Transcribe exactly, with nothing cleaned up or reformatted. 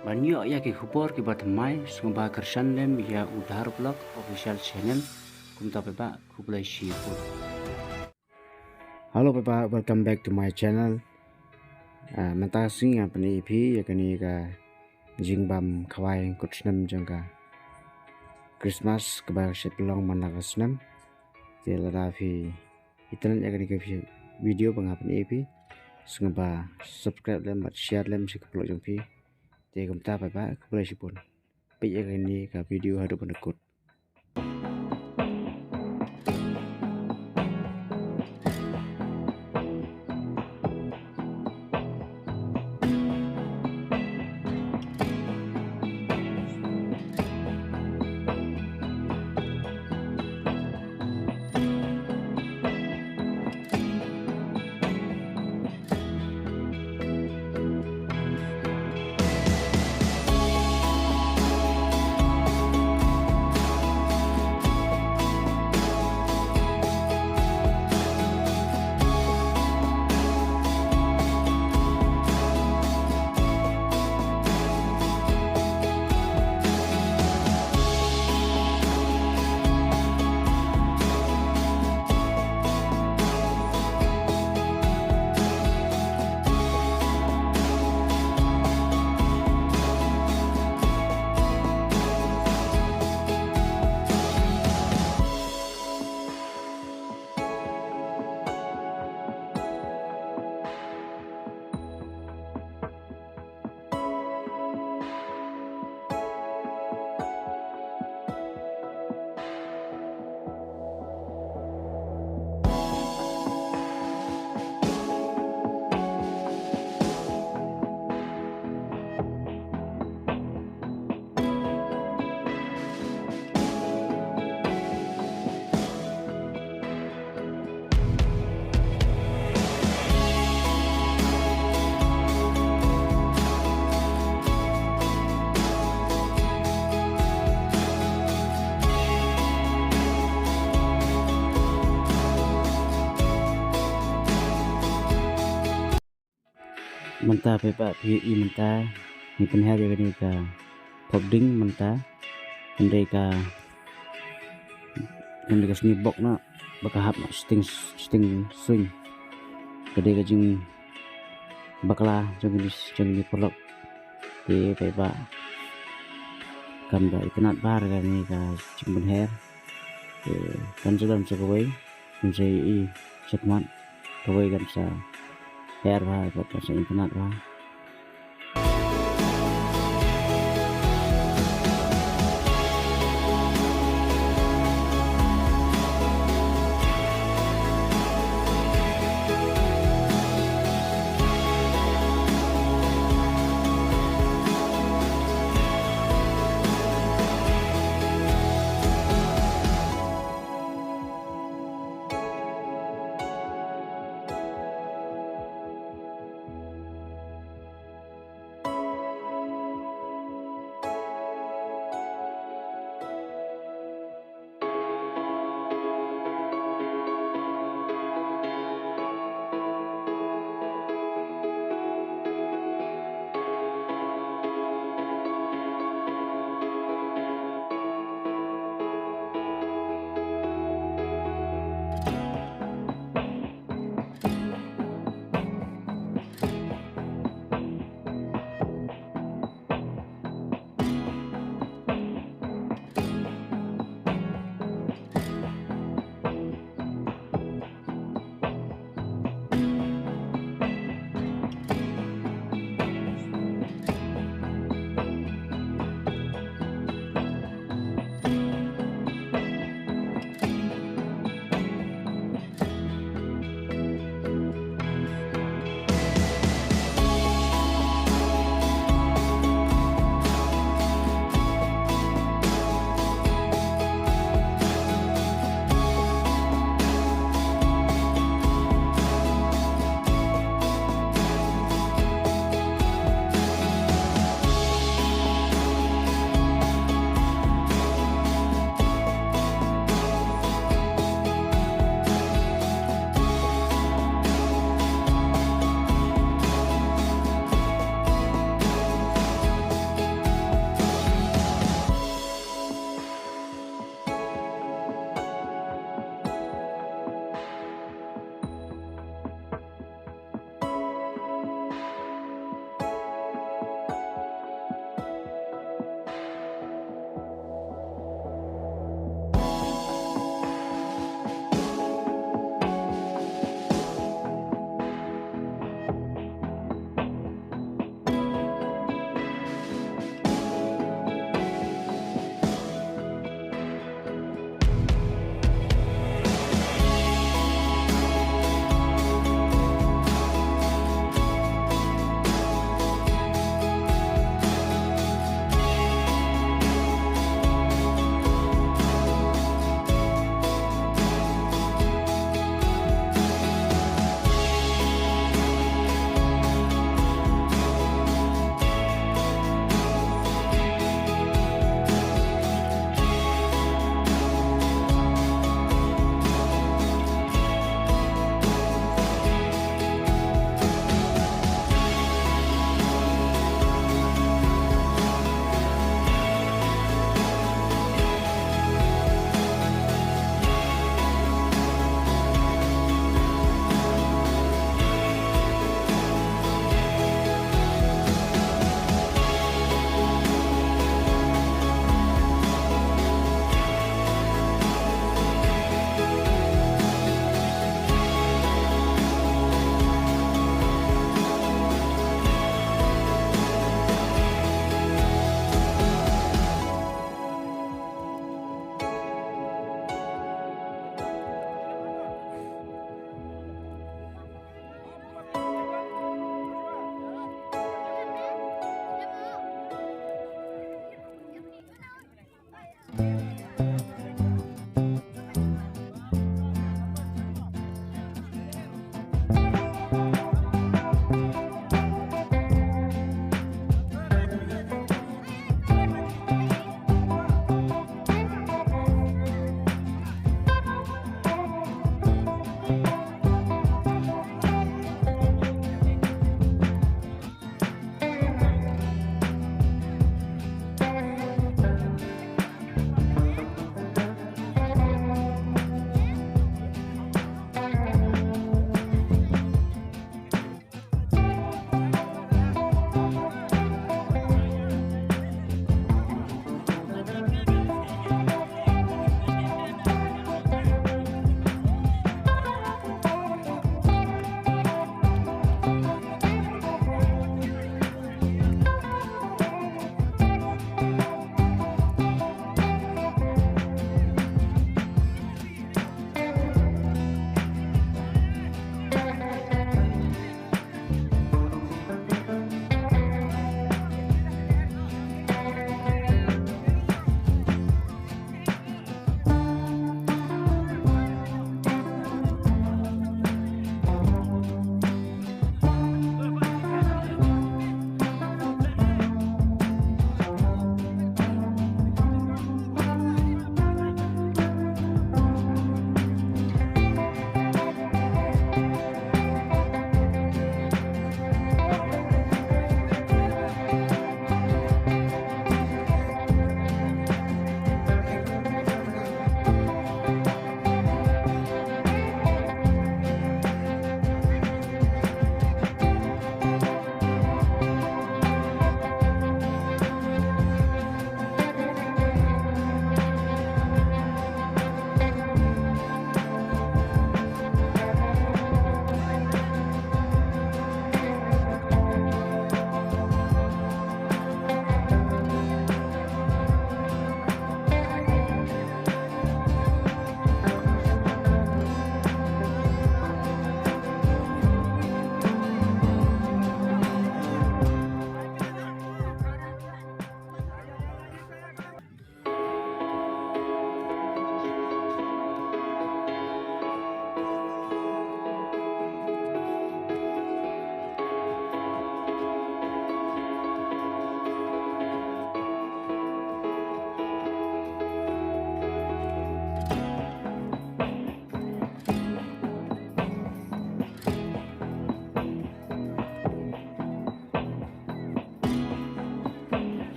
Ban ïoh ïa ki khubor kiba thymmai sngewbha kyrshan lem ïa u Dhar Vlog Official Channel. Kumta paidbah, khublei shibun. Hello paidbah, welcome back to my channel. Ah, mynta ka sngi ngan pyni ïa phi ïa kane ka jingbam khawai kut snem jong ka Christmas kaba shait pynlong man la ka snem. Te lada phi itynnad ïa kane ka video ba nga pyni ïa phi, sngewbha subscribe lem bad share lem sha ki paralok jong phi. Te kumta paidbah, khublei shibun. Peit ïa kane ka video haduh ban da kut. Mynta paidbah phi i mynta ngi pynher ïa kane ka phop ding mynta. Hynrei ka, hynrei ka sngi bok na ba ka hap na sting, sting suiñ. Ka dei ka jingbakla jong kine, jong kine paralok. Te paidbah, kam da itynnad bha ïa kane ka jingpynher. Te kan sa don sa kawei, kan sa i shakhmat, kawei kan sa her bha, kan sa itynnad bha.